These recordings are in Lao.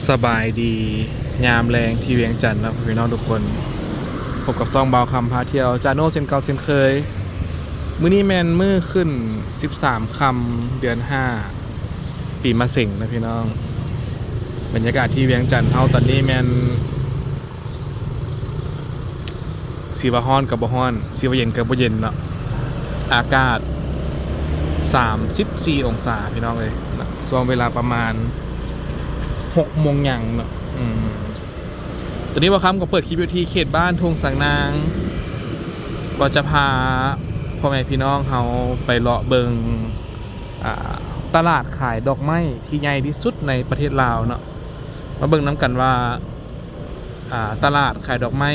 ສະບາຍດີຍາມແລງທີ່ວຽງຈັນເນາະ ພີ່ນ້ອງທຸກຄົນ. ພົບກັບຊ່ອງບ່າວຄຳພາທ່ຽວ ຈາໂນ ເຊັ່ນເກົ່າເຊັ່ນເຄີຍ. ມື້ນີ້ແມ່ນມື້ຂຶ້ນສິບສາມຄ່ຳ ເດືອນຫ້າ ປີມະເສັງນະພີ່ນ້ອງ. ບັນຍາກາດທີ່ວຽງຈັນເຮົາຕອນນີ້ແມ່ນ ຊິວ່າຮ້ອນກໍບໍ່ຮ້ອນ ຊິວ່າເຢັນກໍບໍ່ເຢັນເນາະ. ອາກາດສາມສິບສີ່ອົງສາພີ່ນ້ອງເອີຍເນາະ. ຊ່ວງເວລາປະມານຫົກໂມງຫຍັງເນາະ. ອືມ ຕອນນີ້ບ່າວຄຳກໍເປີດຄລິບຢູ່ທີ່ເຂດບ້ານທົ່ງສາງນາງ ວ່າຈະພາພໍ່ແມ່ພີ່ນ້ອງເຮົາໄປເລາະເບິ່ງ ອ່າ ຕະຫຼາດຂາຍດອກໄມ້ທີ່ໃຫຍ່ທີ່ສຸດໃນປະເທດລາວເນາະ. ມາເບິ່ງນຳກັນວ່າ ອ່າ ຕະຫຼາດຂາຍດອກໄມ້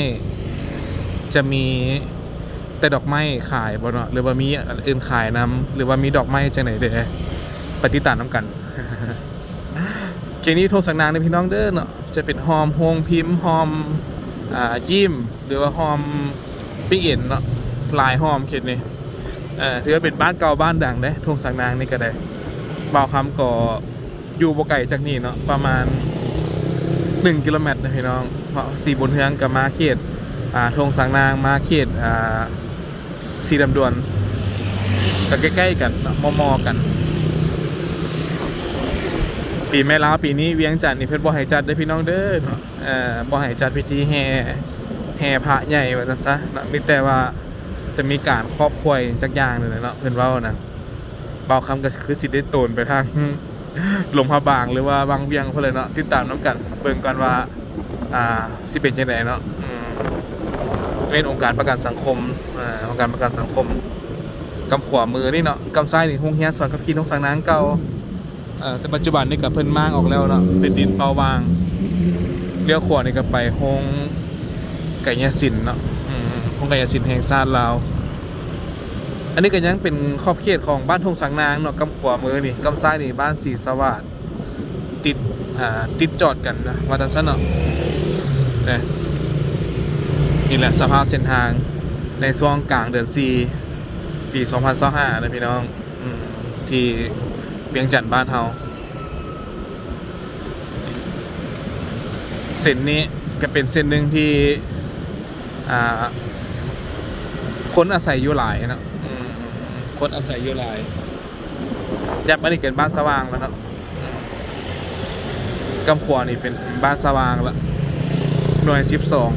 ຈະມີແຕ່ດອກໄມ້ຂາຍບໍ່ເນາະ ຫຼືວ່າມີອັນອື່ນຂາຍນຳ ຫຼືວ່າມີດອກໄມ້ຈັ່ງໃດແດ່ ໄປຕິດຕາມນຳກັນ. ເຂດນີ້ທົ່ງສາງນາງເດີພີ່ນ້ອງເດີເນາະ ຈະເປັນຮ່ອມໂຮງພິມ ຮ່ອມ ອ່າ ຢິມ ຫຼືວ່າຮ່ອມປິ້ງເອັນເນາະ ຫຼາຍຮ່ອມເຂດນີ້. ເອີ ຖືວ່າເປັນບ້ານເກົ່າບ້ານດັງເດ້ ທົ່ງສາງນາງນີ້ກໍໄດ້. ບ່າວຄຳກໍ ຢູ່ບໍ່ໄກຈາກນີ້ເນາະ ປະມານໜຶ່ງກິໂລແມັດນະພີ່ນ້ອງ. ເພາະສີບຸນເຮືອງກໍມາເຂດ ອ່າ ທົ່ງສາງນາງ ມາເຂດ ອ່າ ສີດຳດວນ ກໍໃກ້ໆກັນເນາະ ມໍ່ໆກັນ. ປີໃໝ່ລາວປີນີ້ວຽງຈັນນີ້ເພິ່ນບໍ່ໃຫ້ຈັດເດີພີ່ນ້ອງເດີເນາະ. ເອີ ບໍ່ໃຫ້ຈັດພິທີແຫ່ ແຫ່ພະໃຫຍ່ວ່າຊັ້ນຊະເນາະ ມີແຕ່ວ່າຈະມີການຂອບຂວັນຈັກຢ່າງນີ້ແຫຼະເນາະ ເພິ່ນເວົ້ານະ. ບ່າວຄຳກໍຄືຊິໄດ້ໂຕນໄປທາງ ຫຼວງພະບາງ ຫຼືວ່າວັງວຽງພຸ້ນແຫຼະເນາະ. ຕິດຕາມນຳກັນເບິ່ງກ່ອນວ່າ ອ່າ ຊິເປັນຈັ່ງໃດເນາະ. ອືມ ແມ່ນອົງການປະກັນສັງຄົມ ເອີ ອົງການປະກັນສັງຄົມ. ກຳຂວາມືນີ້ເນາະ ກຳຊ້າຍນີ້ໂຮງຮຽນສອນຂັບຂີ່ທົ່ງສາງນາງເກົ່າ. ເອີ ແຕ່ປັດຈຸບັນນີ້ກໍເພິ່ນມ້າງອອກແລ້ວເນາະ ເປັນດິນເປົ່າຫວ່າງ. ລ້ຽວຂວານີ້ກໍໄປໂຮງກາຍະສິນເນາະ ອືມ ໂຮງກາຍະສິນແຫ່ງຊາດລາວ. ອັນນີ້ກໍຍັງເປັນຂອບເຂດຂອງບ້ານທົ່ງສາງນາງເນາະ ກຳຂວາມືນີ້. ກຳຊ້າຍນີ້ບ້ານສີສະຫວາດ ຕິດ ອ່າ ຕິດຈອດກັນນະ ວ່າຈັ່ງຊັ້ນເນາະ. ນີ້ແຫຼະສະພາບເສັ້ນທາງໃນຊ່ວງກາງເດືອນສີ່ ປີສອງພັນຊາວຫ້ານະພີ່ນ້ອງ. ອືມ ທີ່ວຽງຈັນບ້ານເຮົາ ເສັ້ນນີ້ກໍເປັນເສັ້ນໜຶ່ງທີ່ ອ່າ ຄົນອາໄສຢູ່ຫຼາຍເນາະ. ອືມ ຄົນອາໄສຢູ່ຫຼາຍ ຍັບມານີ້ເປັນບ້ານສະຫວ່າງແລ້ວເນາະ. ກຳຂວານີ້ເປັນບ້ານສະຫວ່າງລະ ໜ່ວຍສິບສອງ.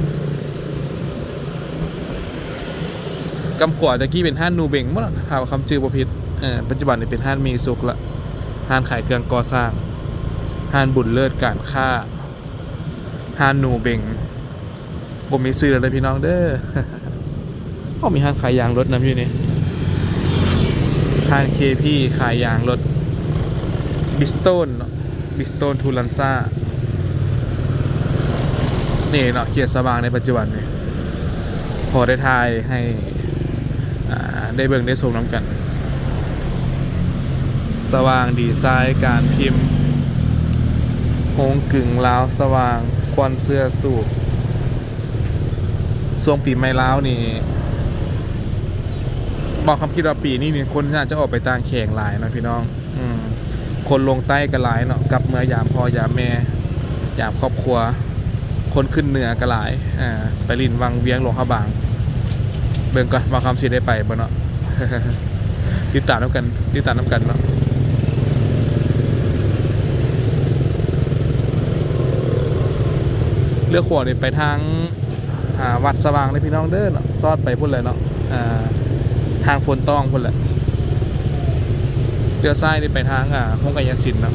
ກຳຂວາແຕ່ກີ້ເປັນຮ້ານໜູເບັງບໍ່ລະ ຖ້າວ່າຄຳຈື່ບໍ່ຜິດ. ເອີ ປັດຈຸບັນນີ້ເປັນຮ້ານມີສຸກລະ ຮ້ານຂາຍເຄື່ອງກໍ່ສ້າງ ຮ້ານບຸນເລີດການຄ້າ ຮ້ານໜູເບັງ. ບໍ່ມີຊື່ແລ້ວເດີພີ່ນ້ອງເດີ. ໂອ້ ມີຮ້ານຂາຍຢາງລົດນຳຢູ່ນີ້ ຮ້ານເຄພີຂາຍຢາງລົດ ບິສໂຕນເນາະ ບິສໂຕນທູລັນຊາ. ນີ້ເນາະ ເຂດສະຫວ່າງໃນປັດຈຸບັນນີ້ ພໍໄດ້ຖ່າຍໃຫ້ ອ່າ ໄດ້ເບິ່ງໄດ້ຊົມນຳກັນ. ສະຫວ່າງດີໄຊ ການພິມ ໂຮງກຶງລາວສະຫວ່າງ ຄວັນເຊື້ອສູບ. ຊ່ວງປີໃໝ່ລາວນີ້ ບ່າວຄຳຄິດວ່າປີນີ້ນີ້ຄົນໜ້າຈະອອກໄປຕ່າງແຂວງຫຼາຍເນາະພີ່ນ້ອງ. ອືມ ຄົນລົງໃຕ້ກໍຫຼາຍເນາະ ກັບເມືອຍາມພໍ່ຍາມແມ່ ຍາມຄອບຄົວ. ຄົນຂຶ້ນເໜືອກໍຫຼາຍ ອ່າ ໄປຫຼິ້ນວັງວຽງ ຫຼວງພະບາງ. ເບິ່ງກ່ອນວ່າຄຳຊິໄດ້ໄປບໍ່ເນາະ. ຕິດຕາມນຳກັນ ຕິດຕາມນຳກັນເນາະ. ລ້ຽວຂວານີ້ໄປທາງ ອ່າ ວັດສະຫວ່າງເດີພີ່ນ້ອງເດີເນາະ ຊອດໄປພຸ້ນແຫຼະເນາະ ອ່າ ທາງໂພນຕ້ອງພຸ້ນແຫຼະ. ລ້ຽວຊ້າຍນີ້ໄປທາງ ອ່າ ໂຮງກາຍະສິນເນາະ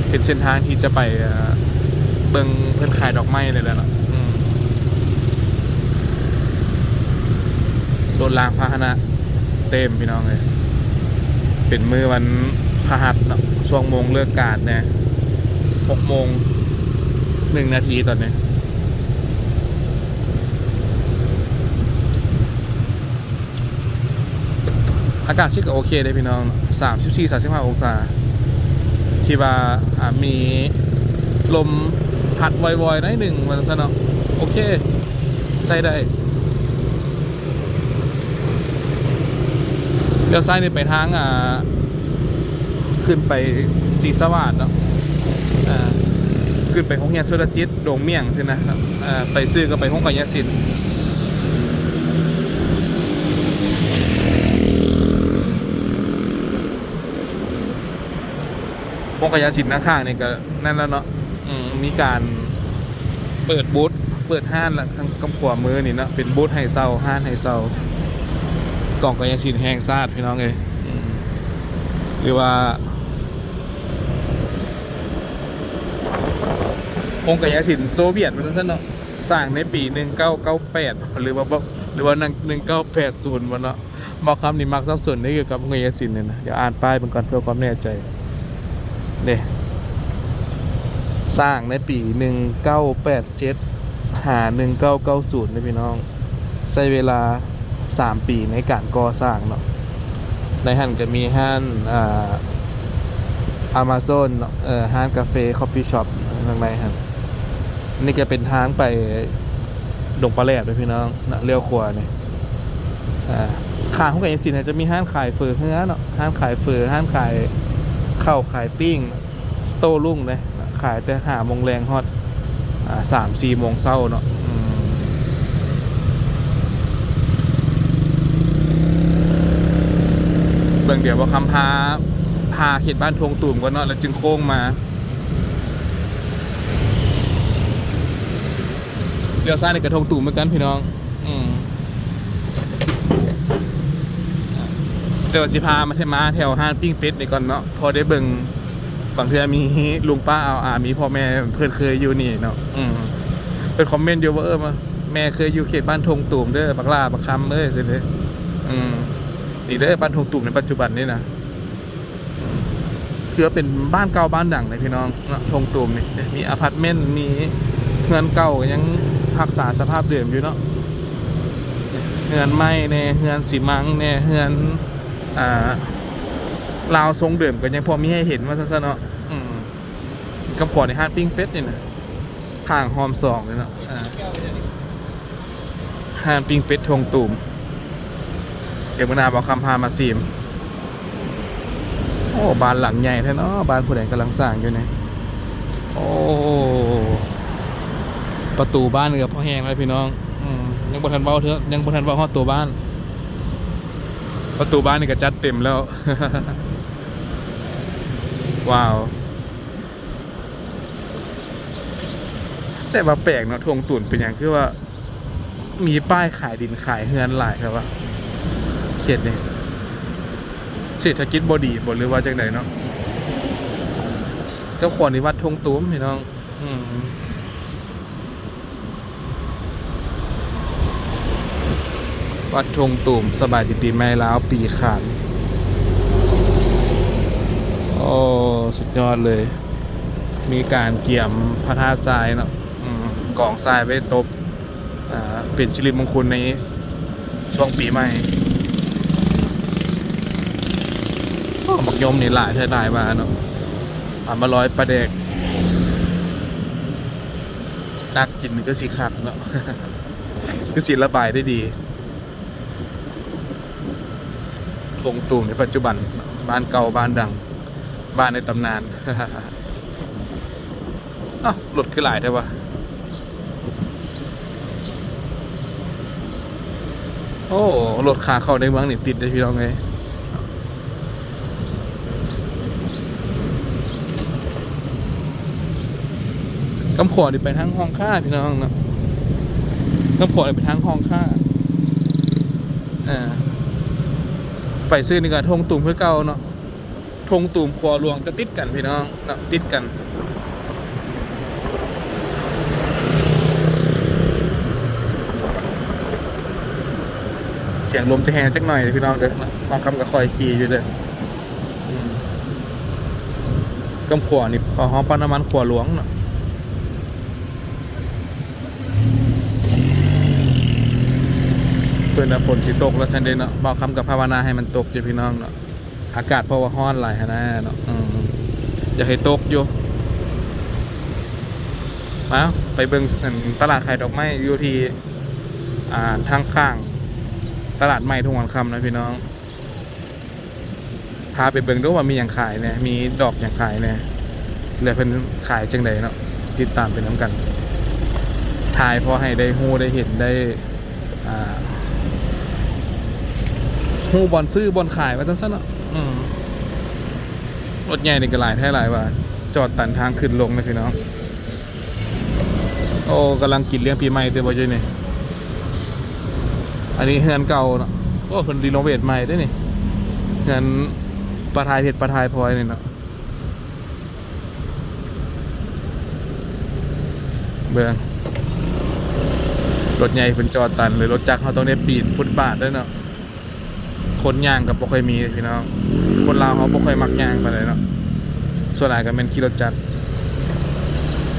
ເປັນເສັ້ນທາງທີ່ຈະໄປ ອ່າ ເບິ່ງເພິ່ນຂາຍດອກໄມ້ນີ້ແຫຼະເນາະ. ອືມ ລົດລາງພາຫະນະເຕັມພີ່ນ້ອງເອີຍ. ເປັນມື້ວັນພະຫັດເນາະ ຊ່ວງໂມງເລີກການແດ່ ຫົກໂມງໜຶ່ງນາທີຕອນນີ້. ອາກາດຊິກໍໂອເຄເດ້ພີ່ນ້ອງ ສາມສິບສີ່ ສາມສິບຫ້າອົງສາ ທີ່ວ່າ ອ່າ ມີລົມພັດວອຍໆໜ້ອຍໜຶ່ງວ່າຊັ້ນຊະເນາະ. ໂອເຄ ໃຊ້ໄດ້. ລ້ຽວຊ້າຍນີ້ໄປທາງ ອ່າ ຂຶ້ນໄປສີສະຫວາດເນາະ ອ່າ ຂຶ້ນໄປໂຮງຮຽນຊົນລະຈິດ ດົງມ້ຽງຊີ້ນະ. ເອີ ໄປຊື່ກໍໄປໂຮງກາຍະສິນ. ໂຮງກາຍະສິນທາງຂ້າງນີ້ກໍນັ້ນແຫຼະເນາະ. ອືມ ມີການເປີດບູດ ເປີດຮ້ານລະ ທາງກັບຂວາມືນີ້ເນາະ ເປັນບູດໃຫ້ເຊົ່າ ຮ້ານໃຫ້ເຊົ່າ ກອງກາຍະສິນແຫ່ງຊາດ ພີ່ນ້ອງເອີຍ. ອືມ ຫຼືວ່າ ໂຮງກາຍະສິນໂຊວຽດວ່າຊັ້ນເນາະ ສ້າງໃນປີໜຶ່ງເກົ້າເກົ້າແປດ ຫຼືວ່າບໍ່ ຫຼືວ່າໜຶ່ງເກົ້າແປດສູນບໍ່ເນາະ. ບ່າວຄຳນີ້ມັກສັບສົນເດ້ກ່ຽວກັບໂຮງກາຍະສິນນີ້ນະ. ດຽວອ່ານປ້າຍເບິ່ງກ່ອນເພື່ອຄວາມແນ່ໃຈ. ເດ້ ສ້າງໃນປີໜຶ່ງເກົ້າແປດເຈັດ ຫາໜຶ່ງເກົ້າເກົ້າສູນເດ້ພີ່ນ້ອງ. ໃຊ້ເວລາສາມປີໃນການກໍ່ສ້າງເນາະ. ໃນຫັ້ນກໍມີຮ້ານ ອ່າ Amazon ເນາະ ເອີ ຮ້ານກາເຟ Coffee Shop ຂ້າງໃນຫັ້ນ. ນີ້ກໍເປັນທາງໄປດົງປາແລດເດ້ພີ່ນ້ອງເນາະ ລ້ຽວຂວານີ້. ອ່າ ຂ້າງໂຮງກາຍະສິນຈະມີຮ້ານຂາຍເຝີເຮືອເນາະ ຮ້ານຂາຍເຝີ ຮ້ານຂາຍເຂົ້າຂາຍປີ້ງ ໂຕ້ລຸ້ງເດ້ ຂາຍແຕ່ຫ້າໂມງແລງຮອດ ອ່າ ສາມສີ່ໂມງເຊົ້າເນາະ. ອືມ ເບິ່ງ ດຽວບ່າວຄຳພາ ພາເຂດບ້ານທົ່ງຕູມກ່ອນເນາະ ແລ້ວຈຶ່ງໂຄ້ງມາ. ລ້ຽວຊ້າຍນີ້ກໍທົ່ງຕູມເໝືອນກັນພີ່ນ້ອງ. ອືມ ແຕ່ວ່າຊິພາມາ ມາແຖວຮ້ານປີ້ງເປັດນີ້ກ່ອນເນາະ ພໍໄດ້ເບິ່ງ. ບາງເທື່ອມີລຸງປ້າອາວອາ ມີພໍ່ແມ່ເພິ່ນເຄີຍຢູ່ນີ້ເນາະ. ອືມ ເພິ່ນຄອມເມັນຢູ່ວ່າ ເອີ ແມ່ເຄີຍຢູ່ເຂດບ້ານທົ່ງຕູມເດີ ບັກຫຼ້າບັກຄຳເອີຍ ຊີ້ເດ້. ອືມ ນີ້ເດີ ບ້ານທົ່ງຕູມໃນປັດຈຸບັນນີ້ນະ. ອືມ ຖືວ່າເປັນບ້ານເກົ່າບ້ານດັງເລີຍພີ່ນ້ອງເນາະ ທົ່ງຕູມນີ້. ມີອາພາດເມັນ ມີເຮືອນເກົ່າ ຍັງຮັກສາສະພາບເດີມຢູ່ເນາະ. ເຮືອນໄມ້ແດ່ ເຮືອນຊີມັງແດ່ ເຮືອນ ອ່າ ລາວຊົງເດີມກໍຍັງພໍມີໃຫ້ເຫັນວ່າຊັ້ນຊະເນາະ. ອືມ ກັບຂວານີ້ຮ້ານປີ້ງເປັດນີ້ນະ ຂ້າງຮ່ອມສອງເລີຍເນາະ. ອ່າ ຮ້ານປີ້ງເປັດທົ່ງຕູມ ດຽວມື້ໜ້າບ່າວຄຳພາມາຊີມ. ໂອ້ ບ້ານຫຼັງໃຫຍ່ແທ້ເນາະ ບ້ານຜູ້ໃດກຳລັງສ້າງຢູ່ນີ້. ໂອ້ ປະຕູບ້ານເກືອບພໍແຮງແລ້ວພີ່ນ້ອງ. ອືມ ຍັງບໍ່ທັນເວົ້າເທື່ອ ຍັງບໍ່ທັນເວົ້າຮອດຕົວບ້ານ. ປະຕູບ້ານນີ້ກໍຈັດເຕັມແລ້ວ. ວ້າວ ແຕ່ວ່າແປກເນາະ ທົ່ງຕູມເປັນຫຍັງຄືວ່າມີປ້າຍຂາຍດິນຂາຍເຮືອນຫຼາຍແທ້ວະ ເຂດນີ້. ເສດຖະກິດບໍ່ດີບໍ່ ຫຼືວ່າຈັ່ງໃດເນາະ. ເຈົ້າຂອງນີ້ວັດທົ່ງຕູມພີ່ນ້ອງ. ອືມ ວັດທົ່ງຕູມ ສະບາຍດີປີໃໝ່ລາວປີຂານ. ໂອ້ ສຸດຍອດເລີຍ ມີການກຽມພະທາດຊາຍເນາະ. ອືມ ກອງຊາຍໄວ້ຕົບ ອ່າ ເປັນສິລິມົງຄຸນໃນຊ່ວງປີໃໝ່. ໂອ້ ບັກຍົມນີ້ຫຼາຍແທ້ຫຼາຍວ່າເນາະ ເອົາມາລອຍປາແດກ ຕັກກິນນີ້ຄືຊິຄັກເນາະ ຄືຊິລະບາຍໄດ້ດີ. ທົ່ງຕູມໃນປັດຈຸບັນ ບ້ານເກົ່າບ້ານດັງ ບ້ານໃນຕຳນານ. ເອົ້າ ລົດຄືຫຼາຍແທ້ວະ. ໂອ້ ລົດຂາເຂົ້າໃນເມືອງນີ້ຕິດເດ້ພີ່ນ້ອງເອີຍ. ກຳຂວານີ້ໄປທາງຮ່ອງຄ້າພີ່ນ້ອງເນາະ ກຳຂວານີ້ໄປທາງຮ່ອງຄ້າ. ອ່າ ໄປຊື່ນີ້ກໍທົ່ງຕູມຄືເກົ່າເນາະ. ທົ່ງຕູມຂົວຫຼວງຈະຕິດກັນພີ່ນ້ອງເນາະ ຕິດກັນ. ສຽງລົມຈະແຮງຈັກໜ້ອຍພີ່ນ້ອງເດີເນາະ ບ່າວຄຳກໍຄ່ອຍຂີ່ຢູ່ເດີ. ອືມ ກຳຂົວນີ້ເຂົາຮ້ອງປ້ຳນ້ຳມັນຂົວຫຼວງເນາະ. ເພິ່ນວ່າຝົນຊິຕົກແລ້ວຊັ້ນເດເນາະ ບ່າວຄຳກໍພາວະນາໃຫ້ມັນຕົກຢູ່ພີ່ນ້ອງເນາະ. ອາກາດເພາະວ່າຮ້ອນຫຼາຍຫັ້ນນະເນາະ. ອືມ ຢາກໃຫ້ຕົກຢູ່. ມາ ໄປເບິ່ງ ອັນ ຕະຫຼາດຂາຍດອກໄມ້ຢູ່ທີ່ ອ່າ ທາງຂ້າງຕະຫຼາດໃໝ່ທົ່ງຄຳນະພີ່ນ້ອງ. ພາໄປເບິ່ງດູວ່າມີຫຍັງຂາຍແດ່ ມີດອກຫຍັງຂາຍແດ່ ແລ້ວເພິ່ນຂາຍຈັ່ງໃດເນາະ. ຕິດຕາມໄປນຳກັນ ຖ່າຍພໍໃຫ້ໄດ້ຮູ້ໄດ້ເຫັນ ໄດ້ ອ່າ ຮູ້ບ່ອນຊື້ບ່ອນຂາຍວ່າຊັ້ນຊະເນາະ. ອືມ ລົດໃຫຍ່ນີ້ກໍຫຼາຍແທ້ຫຼາຍວ່າ ຈອດຕັນທາງຂຶ້ນລົງນະພີ່ນ້ອງ. ໂອ້ ກຳລັງກິນລ້ຽງປີໃໝ່ເດີບໍ່ຢູ່ນີ້. ອັນນີ້ເຮືອນເກົ່າເນາະ. ໂອ້ ເພິ່ນຣີໂນເວດໃໝ່ເດ້ນີ້ ເຮືອນປ້າທາຍເພັດປ້າທາຍພອຍນີ້ເນາະ. ເບິ່ງ ລົດໃຫຍ່ເພິ່ນຈອດຕັນເລີຍ. ລົດຈັກເຮົາຕ້ອງໄດ້ປີນຟຸດບາດເດ້ເນາະ. ຄົນຍ່າງກໍບໍ່ຄ່ອຍມີພີ່ນ້ອງ. ຄົນລາວເຮົາບໍ່ຄ່ອຍມັກຍ່າງປານໃດເນາະ. ສ່ວນຫຼາຍກໍແມ່ນຂີ່ລົດຈັກ.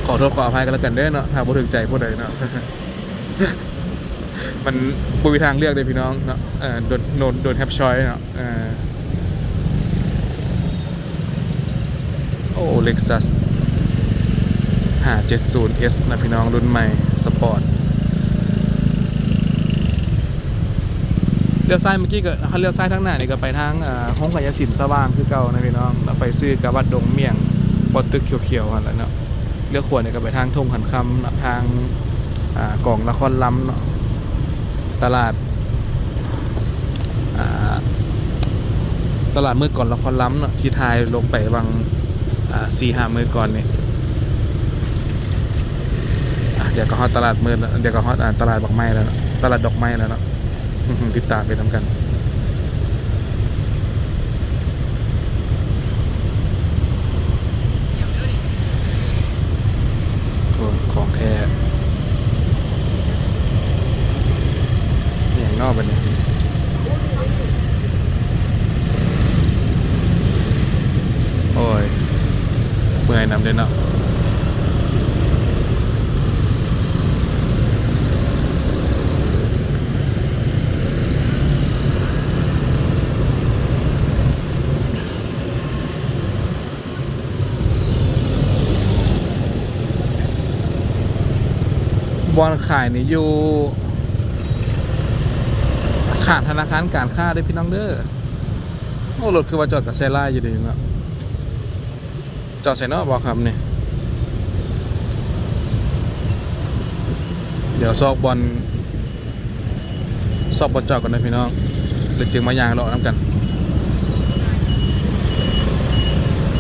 ຂໍໂທດຂໍອະໄພກັນແລ້ວກັນເດີເນາະ ຖ້າບໍ່ຖືກໃຈຜູ້ໃດເນາະ. ມັນບໍ່ມີທາງເລືອກເດ້ພີ່ນ້ອງເນາະ. ເອີ don't, don't, don't have choice ເນາະ. ເອີ ໂອ້ Lexus ຫ້າເຈັດສູນ S ນະພີ່ນ້ອງ ລຸ້ນໃໝ່ ສະປອດ. ລ້ຽວຊ້າຍເມື່ອກີ້ກໍ ເຮົາລ້ຽວຊ້າຍທາງໜ້ານີ້ກໍໄປທາງ ເອີ ໂຮງກາຍະສິນສະຫວ່າງຄືເກົ່ານະພີ່ນ້ອງ ແລ້ວໄປຊື່ກັບວັດດົງໝ້ຽງ ບ່ອນຕຶກຂຽວໆຫັ້ນແຫຼະເນາະ. ລ້ຽວຂວານີ້ກໍໄປທາງທົ່ງຂັນຄຳເນາະ ທາງ ອ່າ ກອງລະຄອນລຳເນາະ. ຕະຫຼາດ ອ່າ ຕະຫຼາດມືດກອງລະຄອນລຳເນາະ ທີ່ຖ່າຍລົງໄປຫວ່າງ ອ່າ ສີ່ຫ້າມື້ກ່ອນນີ້. ອ່າ ດຽວກໍຮອດຕະຫຼາດມືດແລ້ວ ດຽວກໍຮອດ ອ່າ ຕະຫຼາດດອກໄມ້ແລ້ວເນາະ ຕະຫຼາດດອກໄມ້ແລ້ວເນາະ. ຕິດຕາມໄປນຳກັນ. ໂອ້ ຂອງແທ້ ອີຫຍັງເນາະບັດນີ້. ໂອ້ຍ ເມື່ອຍນຳເດ້ເນາະ. ບ່ອນຂາຍນີ້ຢູ່ຂ້າງທະນາຄານການຄ້າເດ້ພີ່ນ້ອງເດີ. ໂອ້ ລົດຄືວ່າຈອດກັບໃສ່ຫຼາຍຢູ່ເດເນາະ. ຈອດໃສເນາະ ບໍ່ຄຳນີ້. ດຽວຊອກບ່ອນ ຊອກບ່ອນຈອດກ່ອນເດີພີ່ນ້ອງ ແລ້ວຈຶ່ງມາຍ່າງເລາະນຳກັນ.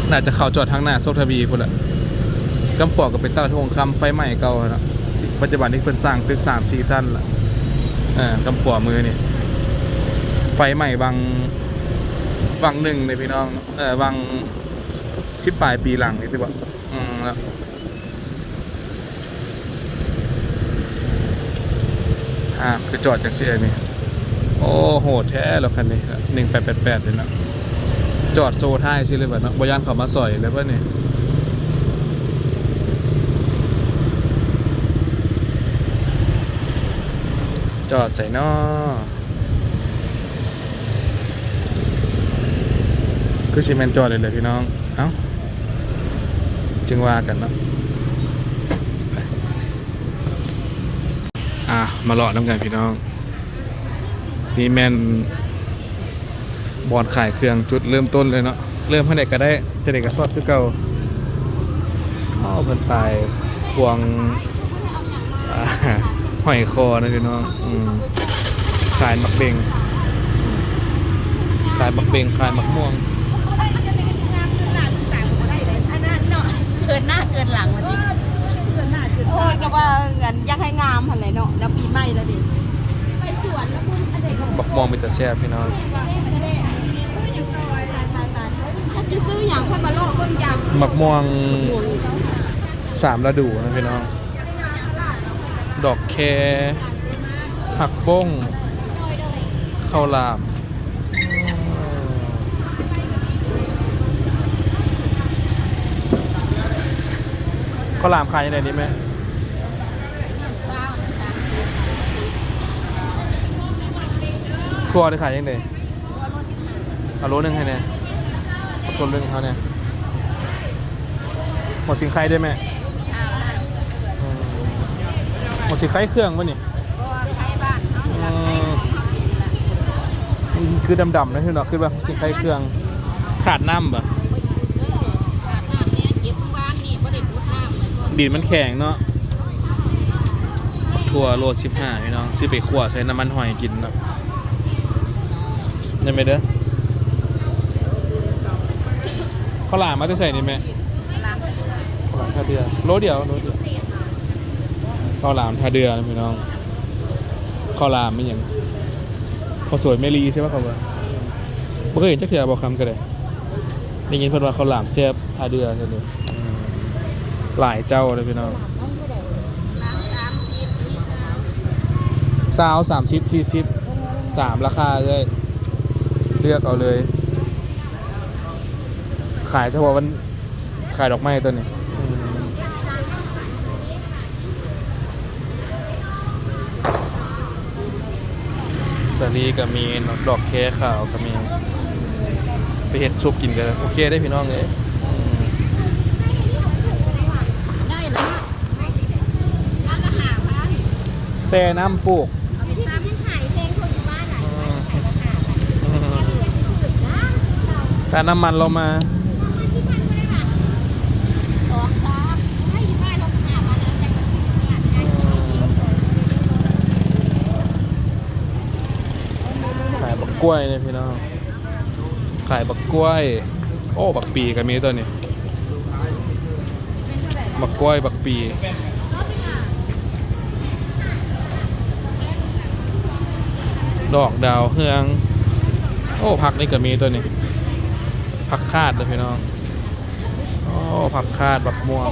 ໜ້າຈະເຂົ້າຈອດທາງໜ້າໂຊກທະວີພຸ້ນແຫຼະ. ກຳຂວາກໍເປັນຕະຫຼາດທົ່ງຄຳໄຟໄໝ້ເກົ່າຫັ້ນນະ ປັດຈຸບັນນີ້ເພິ່ນສ້າງຕຶກສາມສີ່ຊັ້ນລະ. ເອີ ກຳຂວາມືນີ້ ໄຟໄໝ້ຫວ່າງ ຫວ່າງໜຶ່ງເດ້ພີ່ນ້ອງ ເອີ ຫວ່າງ ສິບປາຍປີຫຼັງນີ້ຕິບໍ່. ອືມ ແລ້ວ ອ່າ ຄືຈອດຈັ່ງຊີ້ອັນນີ້. ໂອ້ ໂຫດແທ້ລົດຄັນນີ້ ໜຶ່ງແປດແປດແປດເດ້ເນາະ. ຈອດໂຊທ້າຍຊີ້ເລີຍບັດເນາະ ບໍ່ຢ້ານເຂົາມາສອຍເລີຍບັດນີ້. ຈອດໃສເນາະ? ຄືຊິແມ່ນຈອດເລີຍແຫຼະພີ່ນ້ອງ. ເອົ້າ ຈຶ່ງວ່າກັນເນາະ. ອ່າ ມາເລາະນຳກັນພີ່ນ້ອງ. ນີ້ແມ່ນບ່ອນຂາຍເຄື່ອງຈຸດເລີ່ມຕົ້ນເລີຍເນາະ. ເລີ່ມທາງໃດກໍໄດ້ ຈັ່ງໃດກໍຊອດຄືເກົ່າ. ເອົາ ເພິ່ນຂາຍພວງ ອ່າ ຫອຍຄໍນະພີ່ນ້ອງ. ອືມ ຂາຍໝາກເບັງ ຂາຍໝາກເບັງ ຂາຍໝາກມ່ວງ. ອັນນັ້ນເນາະ ເກີນໜ້າເກີນຫຼັງວ່າຕິ ເກີນໜ້າເກີນຫຼັງ. ໂອ້ຍ ກໍວ່າອັນ ຢາກໃຫ້ງາມຫັ້ນແຫຼະເນາະ ແລ້ວປີໃໝ່ແລ້ວເດ້. ໄປສວນແລ້ວ ອັນໃດກໍ ໝາກມ່ວງເປັນຕາແຊບພີ່ນ້ອງ. ຈັກຈະຊື້ຫຍັງ ຂ້ອຍມາເລາະເບິ່ງຢາກ ໝາກມ່ວງສາມລະດູນະພີ່ນ້ອງ. ດອກແຄ, ຜັກບົ້ງ, ເຂົ້າຫຼາມ. ເຂົ້າຫຼາມຂາຍຈັ່ງໃດນີ້ແມ່? ຖົ່ວນີ້ຂາຍຈັ່ງໃດ? ເອົາໂລໜຶ່ງໃຫ້ແດ່. ເອົາໂລໜຶ່ງໃຫ້ເຮົາແດ່. ຫົວສີໄຄເດ້ແມ່? ອືມ ຫົວສີໄຄເຄື່ອງບໍ່ນີ້? ບໍ່ ໄຄບ້ານເຮົານີ້ລະ. ອືມ ໄຄຂອງເຮົານີ້ລະ. ມັນຄືດຳໆນະ ຄືເນາະ ຄືວ່າຫົວສີໄຄເຄື່ອງ. ຂາດນ້ຳບໍ່? ຂາດນ້ຳແດ່ ເກັບມື້ວານນີ້ບໍ່ໄດ້ກົດນ້ຳ. ດິນມັນແຂງເນາະ. ຖົ່ວໂລສິບຫ້າ ພີ່ນ້ອງ ຊື້ໄປຂົ້ວໃສ່ນ້ຳມັນຫອຍກິນເນາະ. ໄດ້ໄໝເດີ? ເຂົ້າຫຼາມມາແຕ່ໃສນີ້ແມ່? ເຂົ້າຫຼາມທ່າເດື່ອ ໂລດຽວ ໂລດຽວ. ເຂົ້າຫຼາມທ່າເດື່ອນະພີ່ນ້ອງ. ເຂົ້າຫຼາມອີ່ຫຍັງ? ເຂົ້າສວຍແມ່ລີໃຊ່ບໍ່? ເຂົ້າ ບໍ່ເຄີຍເຫັນຈັກເທື່ອ ບໍ່ຄຳກໍໄດ້. ໄດ້ຍິນເພິ່ນວ່າເຂົ້າຫຼາມແຊບທ່າເດື່ອຊັ້ນເດ. ອືມ ຫຼາຍເຈົ້າເດີພີ່ນ້ອງ. ຊາວ ສາມສິບ ສີ່ສິບ ສາມລາຄາເອື້ອຍ ເລືອກເອົາເລີຍ. ຂາຍສະເພາະວັນ ຂາຍດອກໄມ້ຕົວນີ້. ອືມ ສາລີກໍມີເນາະ ດອກແຄຂາວກໍມີ ໄປເຮັດຊຸບກິນກໍໂອເຄເດ້ພີ່ນ້ອງເອີຍ. ອືມ ແຊ່ນ້ຳປູກ. ຄ່ານ້ຳມັນລາວມາ. ຂາຍບັກກ້ວຍນີ້ພີ່ນ້ອງ ຂາຍບັກກ້ວຍ. ໂອ້ ບັກປີກໍມີຕົວນີ້ ບັກກ້ວຍ ບັກປີ ດອກດາວເຮືອງ. ໂອ້ ຜັກນີ້ກໍມີຕົວນີ້ ຜັກຄາດເດີພີ່ນ້ອງ. ໂອ້ ຜັກຄາດ ບັກມ່ວງ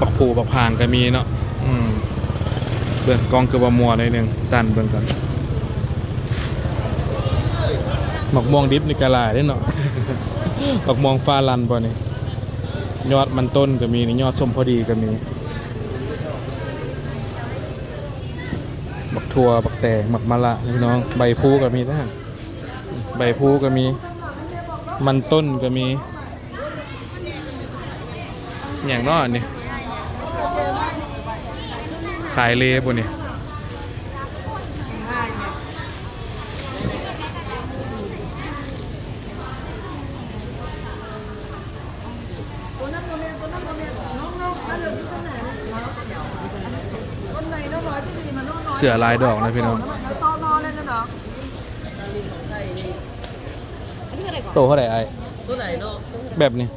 ບັກພູບັກຜາງກໍມີເນາະ. ອືມ ເບິ່ງກ້ອງຄືບໍ່ມົວໜ້ອຍໜຶ່ງ ສັ່ນເບິ່ງກ່ອນ. ບັກມ່ວງດິບນີ້ກໍຫຼາຍເດ້ເນາະ ບັກມ່ວງຟ້າລັ່ນບໍ່ນີ້. ຍອດມັນຕົ້ນກໍມີນີ້ ຍອດສົ້ມພໍດີກໍມີ. ບັກຖົ່ວ ບັກແຕງ ໝາກມະລະ ພີ່ນ້ອງ. ໃບພູກໍມີເດ້ ໃບພູກໍມີ ມັນຕົ້ນກໍມີ. ຫຍັງເນາະອັນນີ້? ຂາຍເລບໍ່ນີ້? ເສືອລາຍດອກນະພີ່ນ້ອງ. ໂຕເທົ່າໃດອ້າຍ? ແບບນີ້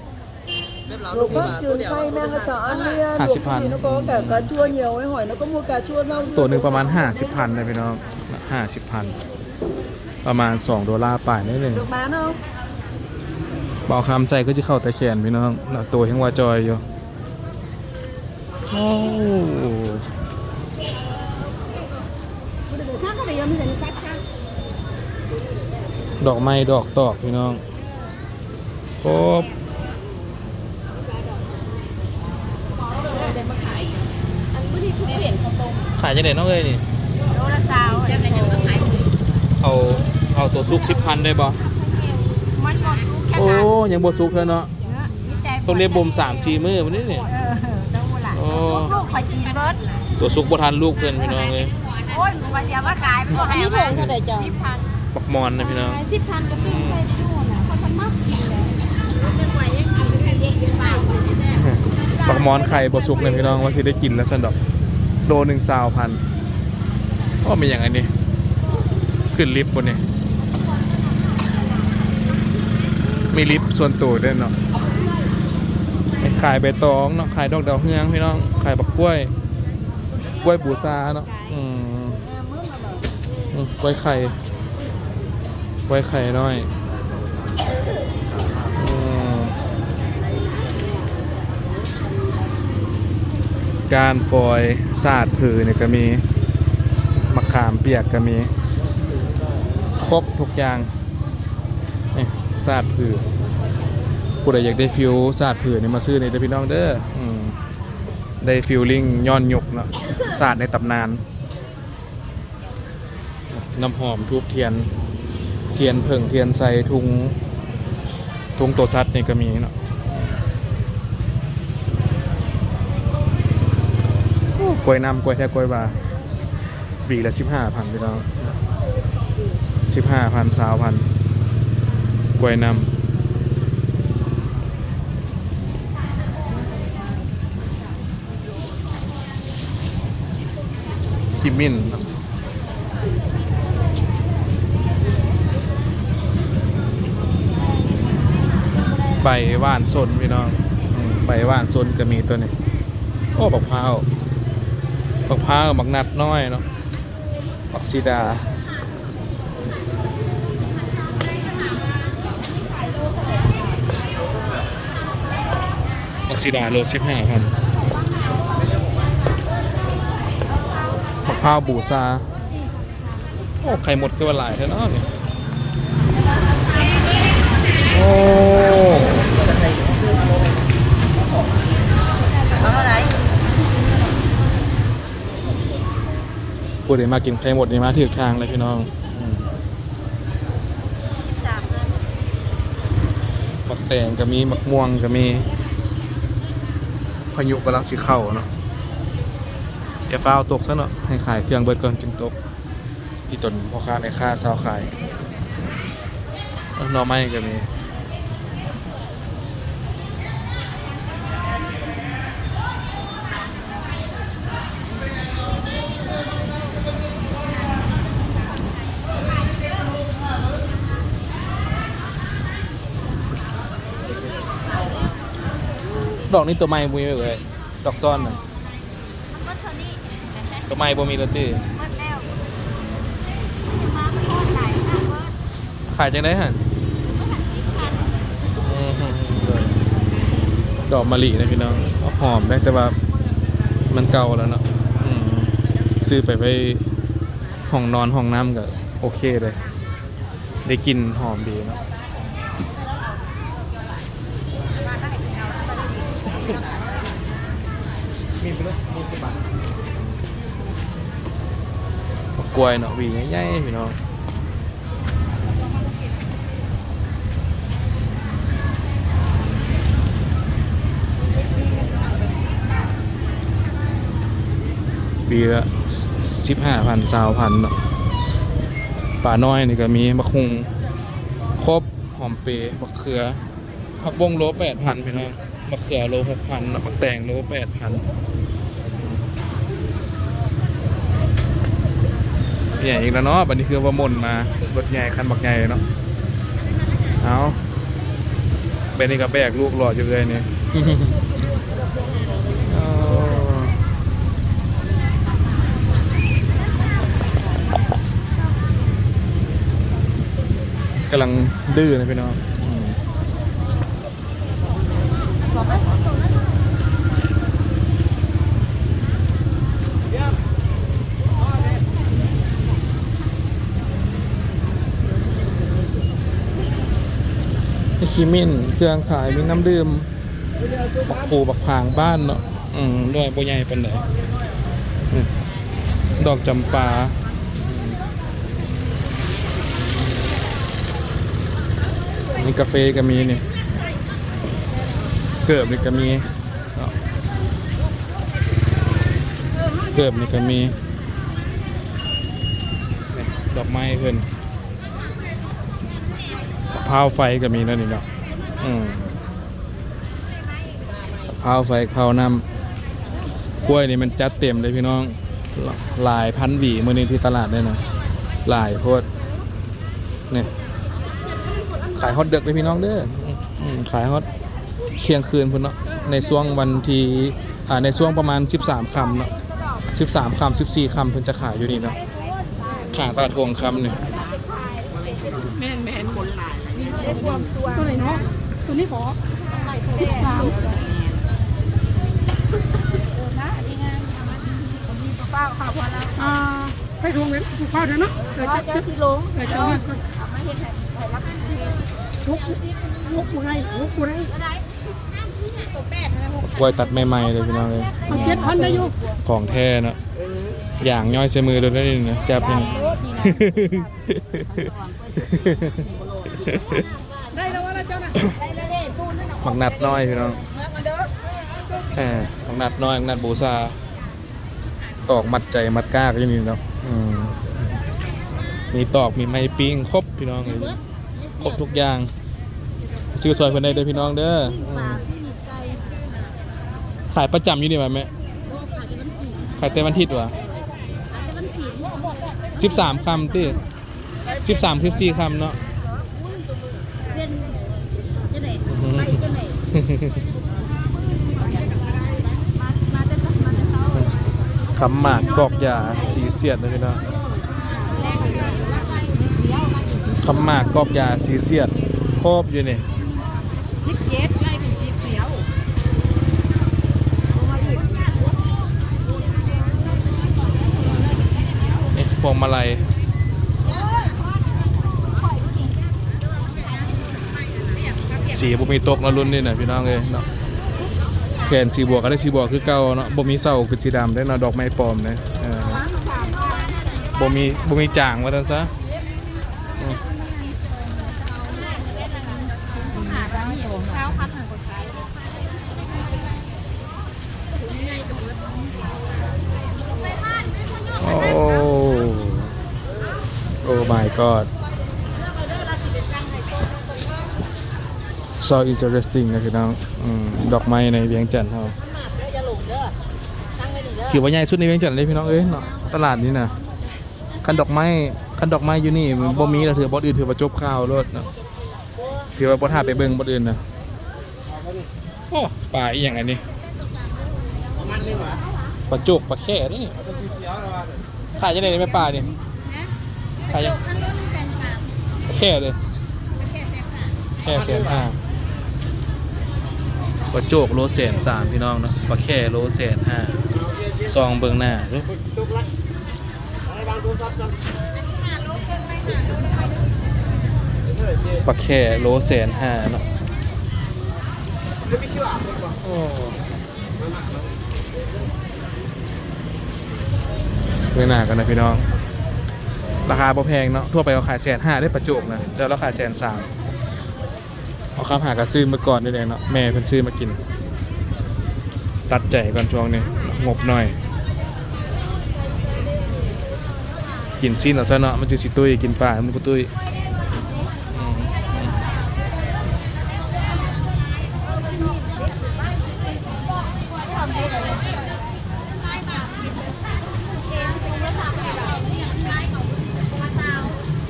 ຫ້າສິບພັນ ໂຕໜຶ່ງປະມານຫ້າສິບພັນນະພີ່ນ້ອງ ຫ້າສິບພັນ ປະມານສອງໂດລາປາຍໜ້ອຍໜຶ່ງ. ບ່າວຄຳໃສ່ຄືຊິເຂົ້າແຕ່ແຂນພີ່ນ້ອງ ໂຕແຮ່ງວ່າຈ່ອຍຢູ່. ໂອ້ ດອກໄມ້ດອກຕອກພີ່ນ້ອງ. ຄົບ ຂາຍຈັ່ງໃດນ້ອງເອີຍນີ້? ໂລລະຊາວ. ເອົາ ເອົາໂຕສຸກສິບພັນໄດ້ບໍ່? ມັນບໍ່ສຸກ. ໂອ້ ຍັງບໍ່ສຸກເທື່ອເນາະ. ຕ້ອງໄດ້ບົ່ມສາມສີ່ມື້ພຸ້ນນີ້. ເອີ ໂອ້ ສຸກລູກຂ້ອຍກິນເບິດ. ຕົວສຸກບໍ່ທັນລູກເພິ່ນພີ່ນ້ອງເອີຍ. ໂອ້ຍ ມັນກໍຊິເອົາມາຂາຍ ມັນບໍ່ໃຫ້ເອົາມາ. ອັນນີ້ຖົງເທົ່າໃດເຈົ້າ? ສິບພັນ. ບັກມ່ອນນະພີ່ນ້ອງ ສິບພັນກໍຕື່ມໃສ່ໄດ້ຢູ່ນະ ເພິ່ນມັກກິນເລີຍ. ບັກມ່ອນໄຂ່ບໍ່ສຸກນະພີ່ນ້ອງ ວ່າຊິໄດ້ກິນແລ້ວຊັ້ນດອກ. ໂລໜຶ່ງຊາວພັນ. ໂອ້ ແມ່ນຫຍັງອັນນີ້? ຂຶ້ນລິບບໍ່ນີ້? ມີລິບສ່ວນໂຕເດ້ເນາະ. ຂາຍໃບຕອງເນາະ ຂາຍດອກດາວເຮືອງພີ່ນ້ອງ ຂາຍບັກກ້ວຍ ກ້ວຍບູຊາເນາະ. ອືມ ອືມ ກ້ວຍໄຂ່ ກ້ວຍໄຂ່ນ້ອຍ. ອືມ ກ້ານຟອຍ ສາດຜືນີ້ກໍມີ ມະຂາມປຽກກໍມີ ຄົບທຸກຢ່າງ. ນີ້ ສາດຜື ຜູ້ໃດຢາກໄດ້ຟີວສາດຜືນີ້ ມາຊື້ນີ້ເດີພີ່ນ້ອງເດີ. ອືມ ໄດ້ຟີລລິ້ງຍ້ອນຍຸກເນາະ ສາດໃນຕຳນານ. ນ້ຳຫອມ ທູບທຽນ ທຽນເຜິ້ງ ທຽນໄຊ ທຸງ ທຸງໂຕສັດນີ້ກໍມີເນາະ. ໂອ້ ກ້ວຍນ້ຳ ກ້ວຍແທກ ກ້ວຍວ່າ ຫວີລະສິບຫ້າພັນພີ່ນ້ອງ ສິບຫ້າພັນ ຊາວພັນ. ກ້ວຍນ້ຳ ຂີ້ມິ້ນ ໃບຫວ່ານສົນພີ່ນ້ອງ ອືມ ໃບຫວ່ານສົນກໍມີໂຕນີ້. ໂອ້ ບັກພ້າວ ບັກພ້າວ ບັກນັດນ້ອຍເນາະ ບັກສີດາ ບັກສີດາໂລສິບຫ້າພັນ ບັກພ້າວບູຊາ. ໂອ້ ໄຂ່ມົດຄືວ່າຫຼາຍແທ້ເນາະນີ້ ໂອ້ ຜູ້ໃດມັກກິນໄຂ່ມົດນີ້ມາຖືກທາງເລີຍພີ່ນ້ອງ ອືມ ໝາກແຕງກໍມີ ໝາກມ່ວງກໍມີ ພາຍຸກຳລັງຊິເຂົ້າເນາະ ຢ່າຟ້າວຕົກຊະເນາະ ໃຫ້ຂາຍເຄື່ອງເບິດກ່ອນຈຶ່ງຕົກ. ອີ່ຕົນພໍ່ຄ້າແມ່ຄ້າຊາວຂາຍ ເອີ ໜໍ່ໄມ້ກໍມີ. ດອກນີ້ຕົວໃໝ່ບໍ່ມີເອີຍ ດອກຊ້ອນນະ. ຕົວໃໝ່ບໍ່ມີແລ້ວຕິ? ໝົດແລ້ວ ມາມັນຮອດຫຼາຍຂະໜາດເບີດ. ຂາຍຈັ່ງໃດຫັ້ນ? ອືມ ດອກມະລິນະພີ່ນ້ອງ ຫອມເດ້ ແຕ່ວ່າມັນເກົ່າແລ້ວເນາະ ອືມ ຊື້ໄປໄວ້ຫ້ອງນອນຫ້ອງນ້ຳກໍໂອເຄເດ້. ໄດ້ກິ່ນຫອມດີເນາະ ໝາກກ້ວຍເນາະ ຫວີໃຫຍ່ໆ ພີ່ນ້ອງ. ຫວີລະສິບຫ້າພັນ ຊາວພັນເນາະ ປານ້ອຍນີ້ກໍມີ ໝາກຫຸ່ງ ຄົບ ຫອມເປ ໝາກເຂືອ ຜັກບົ້ງໂລແປດພັນພີ່ນ້ອງ ໝາກເຂືອໂລຫົກພັນເນາະ ໝາກແຕງໂລແປດພັນ. ໃຫຍ່ອີກແລ້ວເນາະ ບັດນີ້ຄືວ່າໝົນມາ ລົດໃຫຍ່ຄັນບັກໃຫຍ່ເນາະ ເອົາ. ແບບນີ້ກໍແບກລູກຫຼອດຢູ່ເອື້ອຍນີ້ ເອີ ກຳລັງດື້ນະພີ່ນ້ອງ ອືມ. ມີຂີ້ມິ້ນ ເຄື່ອງຂາຍ ມີນ້ຳດື່ມ ບັກພູບັກຜາງບ້ານເນາະ ອືມ ໜ່ວຍບໍ່ໃຫຍ່ປານໃດ ອືມ ດອກຈຳປາ ນີ້ກາເຟກໍມີນີ້ ເກີບນີ້ກໍມີ ເນາະ ເກີບນີ້ກໍມີ ນີ້ ດອກໄມ້ເພິ່ນ ພາວໄຟກໍມີແລ້ວນີ້ເນາະ ອືມ ພາວໄຟ ພາວນ້ຳ ກ້ວຍນີ້ມັນຈັດເຕັມເດ້ພີ່ນ້ອງ ຫຼາຍພັນຫວີມື້ນີ້ທີ່ຕະຫຼາດເດ້ນະ ຫຼາຍໂພດ ນີ້ ຂາຍຮອດເດິກເດ້ພີ່ນ້ອງເດີ ອືມ ຂາຍຮອດທ່ຽງຄືນພຸ້ນເນາະ ໃນຊ່ວງວັນທີ ອ່າ ໃນຊ່ວງປະມານສິບສາມຄ່ຳເນາະ ສິບສາມຄ່ຳ ສິບສີ່ຄ່ຳ ເພິ່ນຈະຂາຍຢູ່ນີ້ເນາະ ຂ້າງຕະຫຼາດຫົວຄ່ຳນີ້ ແມ່ນໆ ຄົນຫຼາຍ ຕົວໃດເນາະ ຕົວນີ້ບໍ ສິບສາມ ອ່າ ໃສ່ຖົງເລີຍ ຜູ້ພາດເດີເນາະ ເອີ ຈັກ ຈັກ ເຈົ້າຊິລົງ ເອີ ເຈົ້າ ເອົາມາເຮັດໃຫ້ ໃຫ້ລະ ຫົກ ຫົກບໍ່ໄດ້ ຫົກບໍ່ໄດ້ ກ້ວຍຕັດໃໝ່ໆເລີຍພີ່ນ້ອງເອີຍ ເອົາເຈັດພັນໄດ້ຢູ່ ຂອງແທ້ເນາະ ຢ່າງຍ້ອຍໃສ່ມືໂດຍໄດ້ນີ້ນະ ຈັບນີ້ ໄດ້ແລ້ວວ່າລະເຈົ້ານະ ໝາກນັດນ້ອຍພີ່ນ້ອງ ເອີ ໝາກນັດນ້ອຍ ໝາກນັດບູຊາ ຕອກມັດໃຈມັດກ້າກໍຢູ່ນີ້ເນາະ ອືມ ມີຕອກ ມີໄມ້ປີ້ງ ຄົບພີ່ນ້ອງເອີຍ ຄົບທຸກຢ່າງ ຊື້ຊ່ອຍເພິ່ນໄດ້ເດີພີ່ນ້ອງເດີ. ຂາຍປະຈຳຢູ່ນີ້ຫວາແມ່? ຂາຍແຕ່ວັນທີນ ຂາຍແຕ່ວັນທິດຫວາ? ຂາຍແຕ່ວັນທີນ ສິບສາມຄ່ຳຕິ? ສິບສາມ ສິບສີ່ຄ່ຳເນາະ. ຄຳໝາກກອກຢາສີສຽດເດີພີ່ນ້ອງ. ຄຳໝາກກອກຢາສີສຽດ ຄອບຢູ່ນີ້. ສິບເຈັດ ໄລ່ເປັນສິບແລ້ວ. ນີ້ພວງມາໄລ ສີບໍ່ມີຕົກເນາະ ລຸ້ນນີ້ນະພີ່ນ້ອງເອີຍເນາະ. ແຂນສີບົວກໍໄດ້ສີບົວຄືເກົ່າເນາະ ບໍ່ມີເສົາເປັນສີດຳເດ້ເນາະ ດອກໄມ້ປອມເດ້. ເອີ ບໍ່ມີ ບໍ່ມີຈາງວ່າຊັ້ນຊະ. ອືມ ໂອ້ Oh my god, so interesting ນະພີ່ນ້ອງ. ອືມ ດອກໄມ້ໃນວຽງຈັນເຮົາ ຖືວ່າໃຫຍ່ສຸດໃນວຽງຈັນເລີຍພີ່ນ້ອງເອີຍເນາະ ຕະຫຼາດນີ້ນະ. ຄັນດອກໄມ້ ຄັນດອກໄມ້ຢູ່ນີ້ບໍ່ມີລະ ຖືວ່າບ່ອນອື່ນຖືວ່າຈົບຂ່າວໂລດເນາະ ຖືວ່າບໍ່ຖ້າໄປເບິ່ງບ່ອນອື່ນນະ. ໂອ້ ປາອີ່ຫຍັງອັນນີ້? ປາໂຈກ ປາແຂ້ເດ້ນີ້. ຂາຍຈັ່ງໃດນີ້ແມ່ ປານີ້? ຂາຍຫຍັງ? ປາແຂ້ເດ້ ແຄ່ແສນຫ້າ. ປາໂຈກໂລແສນສາມພີ່ນ້ອງເນາະ ປາແຂ້ໂລແສນຫ້າ. ຊອງເບິ່ງໜ້າເດີ້. ປາແຂ້ໂລແສນຫ້າເນາະ. ໂອ້ ເບິ່ງໜ້າກັນນະພີ່ນ້ອງ ລາຄາບໍ່ແພງເນາະ. ທົ່ວໄປເຂົາຂາຍແສນຫ້າເດ້ປາໂຈກນະ ແຕ່ລາວຂາຍແສນສາມ. ເອົາຄຳຫາກະຊື້ມາກ່ອນນີ້ແຫຼະເນາະ ແມ່ເພິ່ນຊື້ມາກິນ. ຕັດໃຈກ່ອນຊ່ວງນີ້ ງົບໜ້ອຍ. ກິນຊີ້ນເອົາຊະເນາະ ມັນຈຶ່ງຊິຕຸ້ຍ ກິນປາມັນບໍ່ຕຸ້ຍ.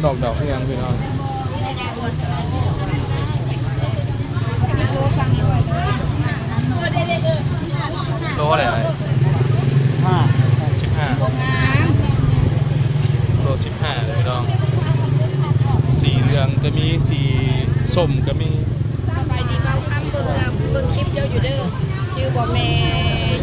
ດອກດອກເຮືອງພີ່ນ້ອງ. ໂລເທົ່າໃດ? ສິບຫ້າ ສິບຫ້າ ໂລສິບຫ້າເດີພີ່ນ້ອງ. ສີເຫຼືອງກໍມີ ສີສົ້ມກໍມີ. ສະບາຍດີບ່າວຄຳ ເບິ່ງ ເບິ່ງຄລິບເຈົ້າຢູ່ເດີ. ຈື່ບໍ່ ແມ່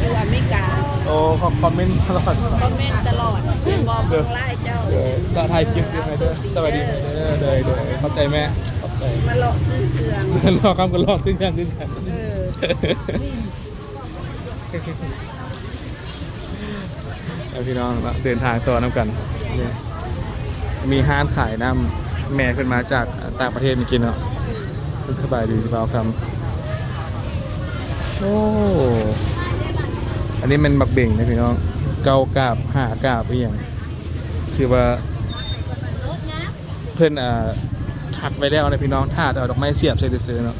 ຢູ່ອາເມລິກາ. ໂອ້ ຄອມເມັນຕະຫຼອດ ຄອມເມັນຕະຫຼອດ ເຫັນບໍ່ ເບິ່ງໄລຟ໌ເຈົ້າ. ເອີ ກະຖ່າຍຄລິບຢູ່ໃຫ້ເດີ. ສະບາຍດີເດີ. ໂດຍ ໂດຍ ຂອບໃຈແມ່ ຂອບໃຈ. ມາເລາະຊື້ເຄື່ອງ ເລາະຄຳກໍເລາະຊື້ເຄື່ອງຄືກັນ. ເອີ ເອົາພີ່ນ້ອງເນາະ ເດີນທາງຕໍ່ນຳກັນ. ນີ້ ມີຮ້ານຂາຍນ້ຳ ແມ່ເພິ່ນມາຈາກຕ່າງປະເທດມື້ກີ້ເນາະ. ສະບາຍດີບ່າວຄຳ. ໂອ້ ອັນນີ້ແມ່ນໝາກເບັງເດ້ພີ່ນ້ອງ ເກົ້າກາບ ຫ້າກາບ ອີ່ຫຍັງ ຖືວ່າເພິ່ນ ອ່າ ທັກໄວ້ແລ້ວນະພີ່ນ້ອງ ຖ້າແຕ່ເອົາດອກໄມ້ສຽບໃສ່ຊື່ໆເນາະ.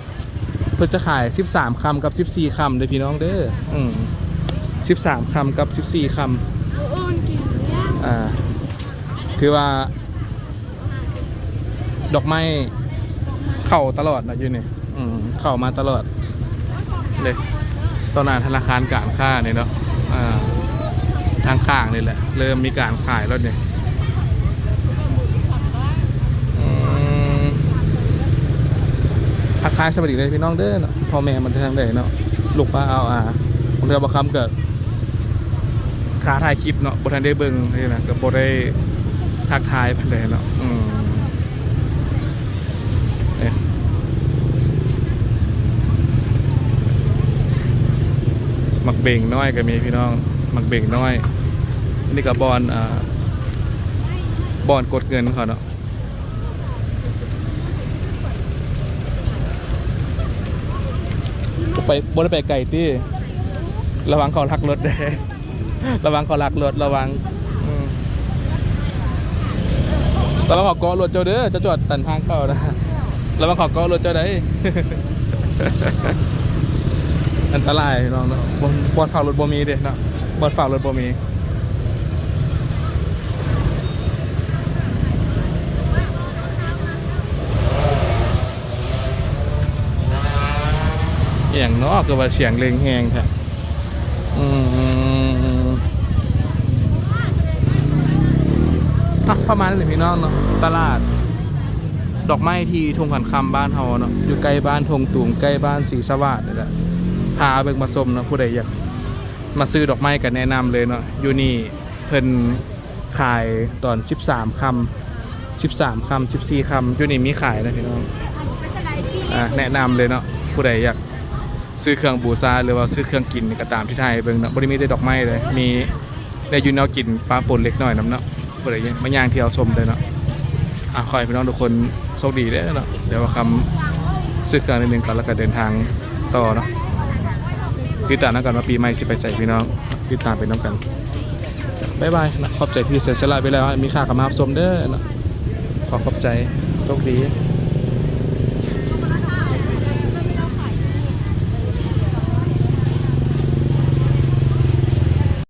ເພິ່ນຈະຂາຍສິບສາມຄ່ຳກັບສິບສີ່ຄ່ຳເດີພີ່ນ້ອງເດີ. ອືມ ສິບສາມຄ່ຳກັບສິບສີ່ຄ່ຳ. ອ່າ ຖືວ່າດອກໄມ້ເຂົ້າຕະຫຼອດນະຢູ່ນີ້. ອືມ ເຂົ້າມາຕະຫຼອດເດ້ ຕໍ່ໜ້າທະນາຄານການຄ້ານີ້ເນາະ. ອ່າ ທາງຂ້າງນີ້ແຫຼະ ເລີ່ມມີການຂາຍແລ້ວນີ້. ອືມ ທັກທາຍສະບາຍດີເດີພີ່ນ້ອງເດີເນາະ. ພໍ່ແມ່ມາແຕ່ທາງໃດເນາະ ລູກພາເອົາອາ. ບາງເທື່ອບ່າວຄຳກໍຄາຖ່າຍຄລິບເນາະ ບໍ່ທັນໄດ້ເບິ່ງນີ້ນະ ກໍບໍ່ໄດ້ທັກທາຍປານໃດເນາະ. ອືມ ເອີ ໝາກເບັງນ້ອຍກໍມີພີ່ນ້ອງ ໝາກເບັງນ້ອຍ. ອັນນີ້ກໍບ່ອນ ອ່າ ບ່ອນກົດເງິນເຂົາເນາະ. ໄປ ບໍ່ໄດ້ໄປໄກຕິ ລະວັງເຂົາລັກລົດເດ້. ລະວັງເຂົາລັກລົດ ລະວັງ ອືມ ລະວັງເຂົາເກາະລົດເຈົ້າເດີ ເຈົ້າຈອດຕັນທາງເຂົ້ານະ. ລະວັງເຂົາເກາະລົດເຈົ້າໃດ໋. ອັນຕະລາຍພີ່ນ້ອງເນາະ. ບ່ອນ ບ່ອນຝາກລົດບໍ່ມີເດ້ເນາະ, ບ່ອນຝາກລົດບໍ່ມີ. ອີ່ຫຍັງເນາະ ຄືວ່າສຽງເລັ່ງແຮງແທ້? ອືມ ອ່ະ ປະມານນີ້ແຫຼະພີ່ນ້ອງເນາະ, ຕະຫຼາດດອກໄມ້ທີ່ທົ່ງຂັນຄຳບ້ານເຮົາເນາະ, ຢູ່ໃກ້ບ້ານທົ່ງຕູມ ໃກ້ບ້ານສີສະຫວາດນີ້ແຫຼະ. ພາເບິ່ງມາຊົມເນາະ, ຜູ້ໃດຢາກມາຊື້ດອກໄມ້ກໍແນະນຳເລີຍເນາະ. ຢູ່ນີ້ເພິ່ນຂາຍຕອນສິບສາມຄ່ຳ ສິບສາມຄ່ຳ ສິບສີ່ຄ່ຳ ຢູ່ນີ້ມີຂາຍນະພີ່ນ້ອງ. ອ່າ ແນະນຳເລີຍເນາະ, ຜູ້ໃດຢາກ ຊື້ເຄື່ອງບູຊາ ຫຼືວ່າຊື້ເຄື່ອງກິນກໍຕາມທີ່ຖ່າຍໃຫ້ເບິ່ງເນາະ, ບໍ່ໄດ້ມີແຕ່ດອກໄມ້ເດ້, ມີແນວຢູ່ແນວກິນປະປົນເລັກນ້ອຍນຳເນາະ. ຜູ້ໃດມາຍ່າງທ່ຽວຊົມໄດ້ເນາະ. ອ່າ ຂໍໃຫ້ພີ່ນ້ອງທຸກຄົນໂຊກດີເດີເນາະ. ດຽວວ່າຄ່ຳຊື້ເຄື່ອງໜ້ອຍໜຶ່ງກ່ອນ ແລ້ວກໍເດີນທາງຕໍ່ເນາະ. ຕິດຕາມນຳກັນວ່າປີໃໝ່ຊິໄປໃສພີ່ນ້ອງ, ຕິດຕາມໄປນຳກັນ. ບາຍບາຍເນາະ, ຂອບໃຈທີ່ເສຍສະຫຼະເວລາ ມີຄ່າເຂົ້າມາຮັບຊົມເດີເນາະ. ຂໍຂອບໃຈ, ໂຊກດີ.